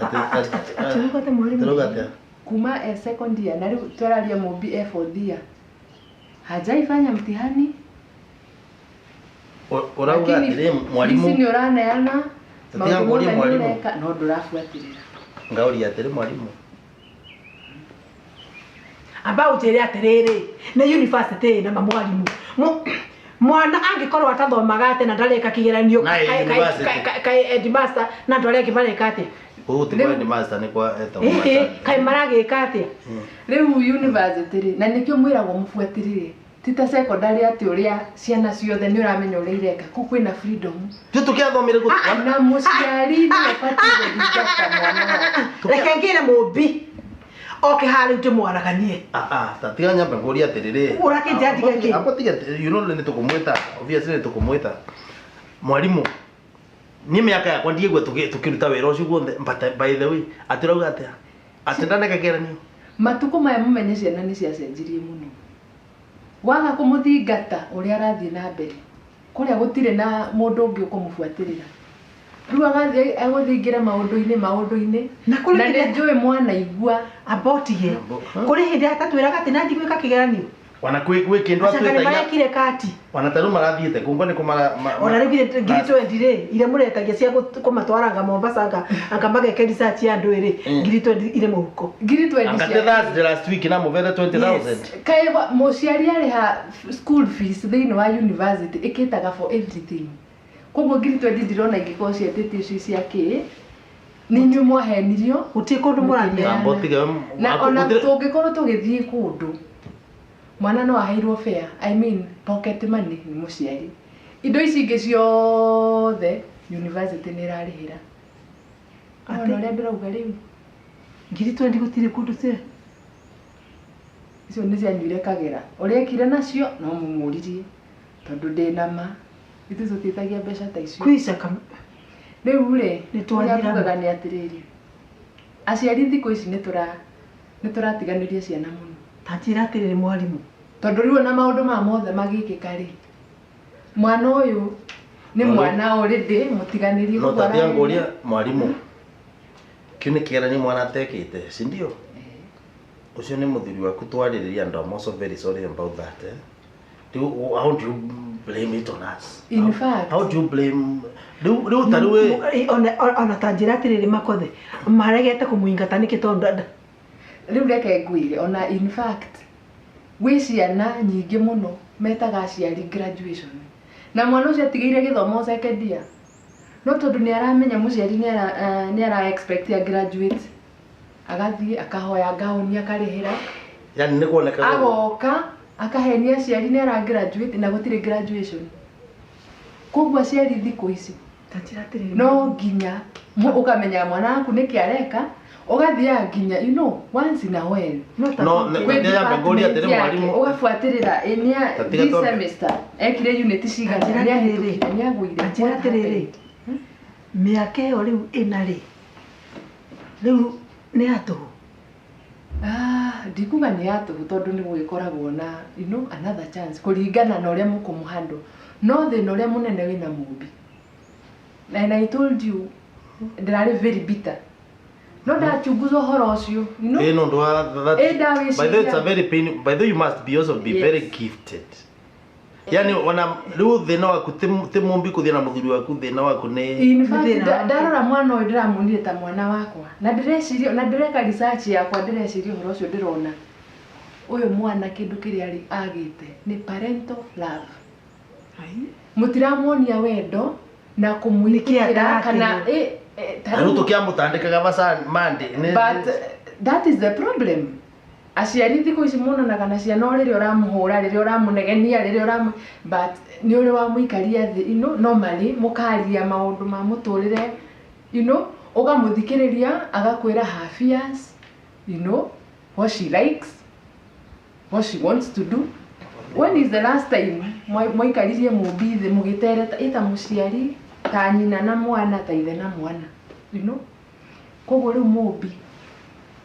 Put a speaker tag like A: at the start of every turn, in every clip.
A: Atĩ ũgate mwarimũ.
B: Atĩ atĩa?
C: Kuma e second year, na rĩu twararia Mũmbi e fourth year, hajaifanya mtihani.
B: Ũrauga
C: Lakini
B: atĩrĩ mwarimũ
C: fees nĩ ũraneana,
B: Tiga
C: maũndũ
B: ngũrie
C: mothe nĩ
B: mwarimũ.
C: ũreka, no ndũrabuatĩrĩra.
B: Ngauria atĩrĩ mwarimũ.
A: Amba ũnjĩre atĩrĩrĩ, nĩ university ĩna mamwarimũ. Mwana angĩkorwo atathomaga atĩa na ndareka kĩgeranio?
B: Na ĩ university.
A: Kaĩ headmaster na andũ arĩa angĩ mareka atĩa?
B: Gũkũ ti kwa headmaster, nĩ kwa etagwo
A: Ĩhĩ,
B: Machani.
A: kaĩ maragĩka atĩa?
C: Rĩu university rĩ, na nĩkĩo mwĩragwo mũbuatĩrĩre, ti ta secondary atĩ ũrĩa ciana ciothe nĩ ũramenya ũrĩa ireka. Kũu kwĩna freedom.
B: Tu tũkĩathomire
C: Na mũciari nĩwe ũbatiĩ gũthingata mwana wake.
A: Reke ngĩre Mũmbi oke haha rĩu ndĩmwaraganie.
B: Ah ah, ta tiga nyambe ngũrie atĩrĩrĩ.
A: Ũrakĩnjĩra ndige kĩ?
B: Ambo tiga, nĩ tũkũmwĩta. Obviously nĩ tũkũmwĩta. Mwarimũ, niĩ mĩaka yakwa ndiĩgua tũkĩruta wĩra ũcio guothe, but by the way, atĩ ũrauga atĩa? Atĩ ndaneka kĩgeranio?
C: Matukũ maya mũmenye ciana nĩ ciacenjirie mũno. Waga kũmũthingata ũrĩa arathiĩ na mbere kũrĩa, gũtirĩ na mũndũ ũngĩ ũkũmũbuatĩrĩra. Rĩu agathiĩ agũthingĩra maũndũ-inĩ maũndũ-inĩ.
A: Na kũrĩ
C: Na nĩ
A: hĩndĩ-
C: njũĩ mwana igua.
A: Amba ũtige. Kũrĩ hĩndĩ atatwĩraga atĩ nathiĩ gwĩka kĩgeranio.
B: Ona kwĩ kĩndũ
A: Acanga nĩ
B: atwĩtagia.
A: marekire kati.
B: Ona ta rĩu marathiĩte kũngwa nĩ kũmara
A: Ona rĩu 20,000 rĩ, iria mũretagia cia kũmatwara anga Mombasa, anga mageke research ya andũ ĩrĩ, 20,000 irĩ mũhuko.
C: 20,000
B: Angate
C: cia
B: Thursday last week na mũvere 20,000.
C: Kaĩ mũciari arĩha school fees thĩinĩ wa university ĩkĩtaga for everything. Koguo 20,000 ndirona ingĩkorwo cietĩtio icio cia kĩ, nĩ inyuĩ mwahenirio.
A: Gũtirĩ kũndũ mũrathiĩ.
B: Amba ũtige.
C: Na ona tũngĩkorwo tũgĩthiĩ kũndũ, mwana no aheirwo fare, I mean pocket money, nĩ mũciari. Indo ici ingĩ ciothe university nĩ ĩrarĩhĩra. Ona ũrĩa ndĩrauga rĩu.
A: 20,000 gũtirĩ kũndũ cia
C: Icio nĩ cianyuire kagera. Ũrĩa ekire nacio no mũmũririe, tondũ ndĩna ma ithuĩ tũtiĩtagia mbeca ta icio.
A: Kwĩ icaka.
C: Rĩu rĩ,
A: Nĩ twathira.
C: ũrĩa tugaga nĩ atĩrĩrĩ, aciari thikũ ici nĩ tũratiganĩria ciana mũno.
A: Ta njĩra atĩrĩrĩ mwarimũ.
C: Tondũ rĩu ona maũndũ maya mothe magĩkĩka rĩ, mwana ũyũ nĩ mwana already mũtiganĩrie.
B: No
C: Koguo
B: tatia
C: ararĩra.
B: ngũria mwarimũ. Kĩu nĩ kĩgeranio mwana atekĩte, si ndio? Ũcio nĩ mũthuri waku twarĩrĩria, and I'm also very sorry about that. Eh? Rĩu how do you blame it on us?
C: In fact-
B: How do you blame rĩu ta rĩu ĩ
A: Ona ta njĩra atĩrĩrĩ, Makothe maregete kũmũingata nĩkĩ? Tondũ
C: Rĩu reke ngwĩre, ona in fact gwĩ ciana nyingĩ mũno metaga aciari graduation na mwana ũcio atigĩire gĩthomo second year, no tondũ nĩ aramenya mũciari nĩ ara expect ya graduate, agathiĩ akahoya ngaũni akarĩhĩra.
B: Yani nĩ kuoneka
C: Agoka akahenia aciari nĩ ara graduate na gũtirĩ graduation. Koguo aciari thikũ ici
A: Ta njĩra atĩrĩrĩ.
C: no nginya ũkamenya mwana waku nĩkĩ areka, ũgathiaga nginya once in a while
A: No ta
B: No,
C: kwĩ
B: Nĩ nyambe ngũrie atĩrĩ,
C: department yake,
B: mwarimũ.
C: ũgabuatĩrĩra ĩ nĩa
B: Ta tiga
C: this semester ekire unit cigana,
A: Ta njĩra
C: nĩ
A: atĩrĩrĩ.
C: ahĩtũkire, nĩ agũire?
A: Ta njĩra
C: What
A: atĩrĩrĩ.
C: happened?
A: Mĩaka ĩyo rĩu ĩna rĩ, rĩu nĩ ya tũhũ?
C: Ah, ndikuga nĩ ya tũhũ, tondũ nĩ gũgĩkoragwo na another chance kũringana na ũrĩa mũkũmũhandle. No thĩna ũrĩa mũnene wĩna Mũmbi, and I told you ndĩrarĩ very bitter, no ndachunguza ũhoro ũcio.
B: Ĩ no ndũ wa that.
C: Ĩ ndawĩciria.
B: By the way, it's a very pain. By the way, you must be also be
C: Yes.
B: very gifted. Yani ona rĩu thĩna waku ti Mũmbi kũthiĩ na mũthuri waku, thĩna waku nĩ
C: In fact,
A: Thĩna wake.
C: ndarora mwana ũyũ ndĩramuonire ta mwana wakwa, na ndĩreciria na ndĩreka research yakwa, ndĩreciria ũhoro ũcio, ndĩrona ũyũ mwana kĩndũ kĩrĩa arĩ agĩte nĩ parental love. Mũtiramuonia wendo na kũmwĩtĩkĩra
A: Nĩkĩ
C: kana
A: atarakĩrwo?
C: ta
B: Na rĩu
C: rĩu-
B: tũkĩamũtandĩkaga vaca Monday
C: But that is the problem. Aciari thikũ ici monanaga na ciana o rĩrĩa ũramũhũra, rĩrĩa ũramũnegenia, rĩrĩa ũramũ, but nĩ ũrĩ wamũikaria thĩ, normally mũkaria maũndũ ma mũtũrĩre, ũgamũthikĩrĩria agakwĩra her fears, what she likes, what she wants to do. When is the last time mwaikaririe Mũmbi thĩ mũgĩtereta ĩ ta mũciari, ta nyina na mwana, ta ithe na mwana? Koguo rĩu Mũmbi,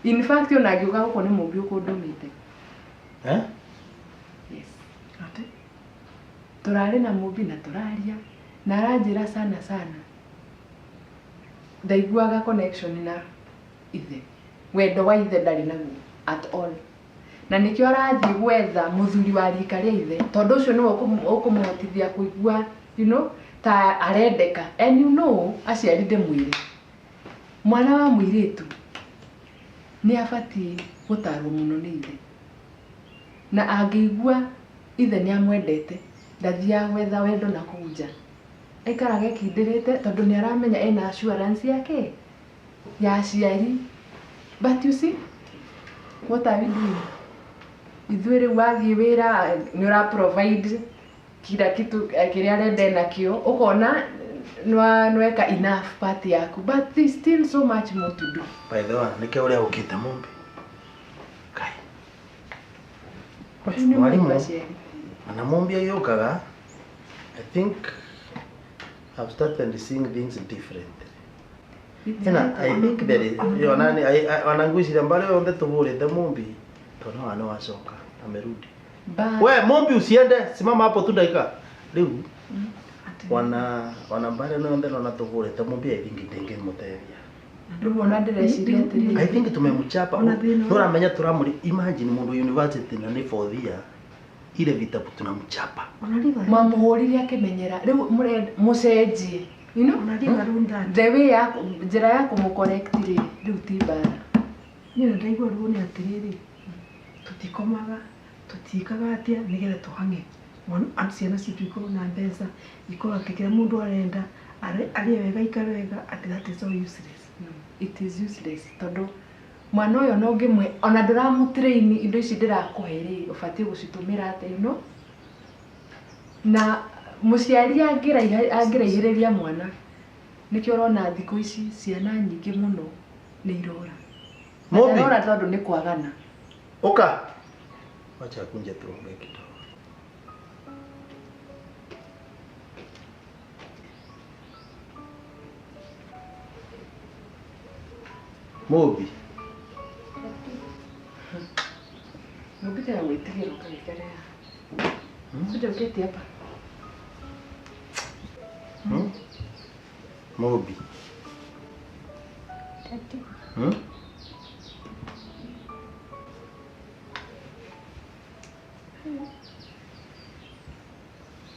C: in fact, ona ngĩũka gũkũ nĩ Mũmbi ũkũndũmĩte.
B: Eh?
C: Yes.
A: Atĩ?
C: Tũrarĩ na Mũmbi na tũraria na aranjĩra sana sana ndaiguaga connection na ithe. Wendo wa ithe ndarĩ naguo at all. Na nĩkĩo arathiĩ gwetha mũthuri wa rika rĩa ithe tondũ ũcio nĩwe ũkũmũhotithia kũigua you know, ta arendeka. And you know, aciari ndĩmwĩre mwana wa mũirĩtu nĩ abatiĩ gũtarwo mũno nĩ ithe, na angĩigua ithe nĩ amwendete ndathiaga gwetha wendo na kũu nja, aikaraga ekindĩrĩte tondũ nĩ aramenya ena assurance yake ya aciari. But you see what are we doing? Ithuĩ rĩu wathiĩ wĩra nĩ ũra provide kila kitu kĩrĩa arenda enakĩo, ũkona nĩweka enough part yaku, but there's still so much more to do.
B: By the way, nĩkĩo ũrĩa ũkĩte Mumbi. Kai. Mwalimu na Mumbi agĩũkaga, I think I've started seeing things differently. Ena, I think there is ona ona ngwiciria mbale yothe tũhũrĩte Mumbi tondũ wana wacoka amerudi. We Mumbi usiende, simama hapo tu dakika. Rĩu wana mbale yothe nona tũhũrĩte Mumbi, I think ndĩngĩmũteithia.
C: Rĩu ona ndĩreciria atĩrĩrĩ,
B: I think tumemchapa. Nũramenya tũramũri, imagine mũndũ university na nĩ fourth year, ile vitabu tunamchapa.
C: Mwamũhũrire akĩmenyera. Rĩu mũcenjie, you know, the way ya njĩra ya kũmũ-correct rĩ, rĩu ti mbara.
A: Niĩ ndaigua ruo nĩ atĩrĩrĩ, tũtikomaga, tũtiĩkaga atĩa nĩgetha tũhang'e ciana citũ ikorwo na mbeca, ikorwo atĩ kĩrĩa mũndũ arenda arĩe wega, aikare wega, atĩ that is all useless.
C: It is useless tondũ mwana ũyũ no ũngĩmwe ona ndũramũ-train indo ici ndĩrakũhe rĩ, ũbatiĩ gũcitũmĩra atĩa, you know? Na mũciari angĩraihĩrĩria mwana, nĩkĩo ũrona thikũ ici ciana nyingĩ mũno nĩ irora.
B: Mumbi.
C: Irora tondũ nĩ kwagana.
B: Ũka. Wacha akunje tuongee kidogo. Mumbi.
C: Mumbi tena gwĩtigĩra ũkagĩikara. Kuja uketi hapa.
B: Mumbi.
D: Tati.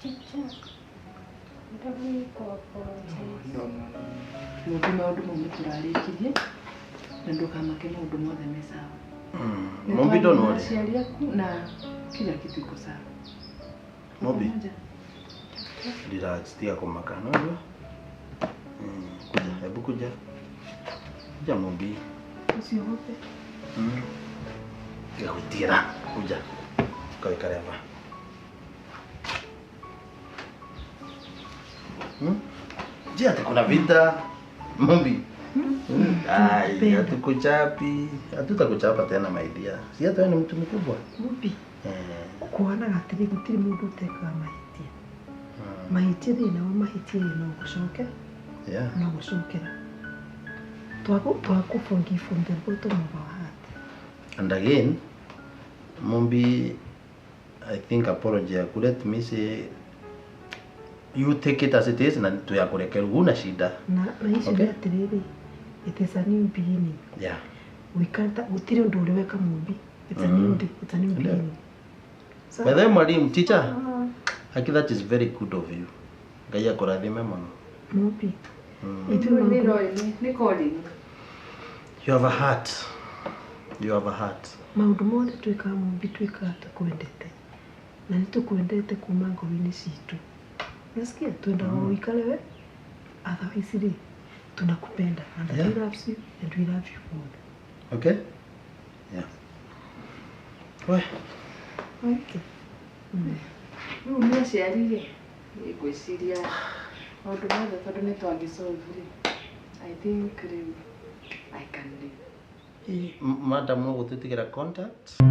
D: Teacher, don't go apologize.
C: No, no, no. Mumbi maũndũ mau nĩtũrarĩkirie na ndũkamake maũndũ mothe me sawa.
B: Mumbi don't worry.
C: Aciari aku na kila kitu iko sawa.
B: Mumbi. Relax, tiga kũmaka, unajua? Kuja, hebu kuja. Kuja Mumbi.
A: Usiogope.
B: Tiga gwĩtigĩra, kuja. Ũkaikare hapa. Je, ati kuna vita? Mumbi. Ai, hatukuchapi. Hatutakuchapa tena my dear. Si hata wewe ni mtu mkubwa.
A: Mumbi. Kuhanaga atĩrĩ, gũtirĩ mũndũ ũtekaga mahĩtia. Mahĩtia thĩna wa mahĩtia no gũcoke.
B: Yeah.
A: No gũcokera. Twaku forgive from the bottom of our heart.
B: And again, Mumbi, I think apology yaku, let me say you take it as it is na tuyakurekera huna shida.
A: Na icio nĩ atĩrĩrĩ, it is a new beginning.
B: Yeah.
A: We can't, gũtirĩ ũndũ ũrĩ weka Mumbi. It's a new day, it's a new beginning.
B: So, by the way, mwalimu, teacher, Aki, that is very good of you. Ngai akũrathime mũno.
A: Mumbi.
C: Nĩ calling.
B: You have a heart. You have a heart.
A: Maũndũ mothe twĩkaga Mumbi, twĩkaga tũkwendete. Na nĩ tũkwendete kuma ngoro-inĩ citũ. Nasikia twendaga ũikare we, otherwise rĩ, tunakupenda. And yeah. He loves you and we love you more.
B: Okay? Yeah. We.
A: Okay.
C: Rĩu nĩ aciari rĩ, ngwĩciria maũndũ mothe tondũ nĩ twangĩsolve rĩ, I think rĩu I can live.
B: Madam no gũtũtigĩra contact.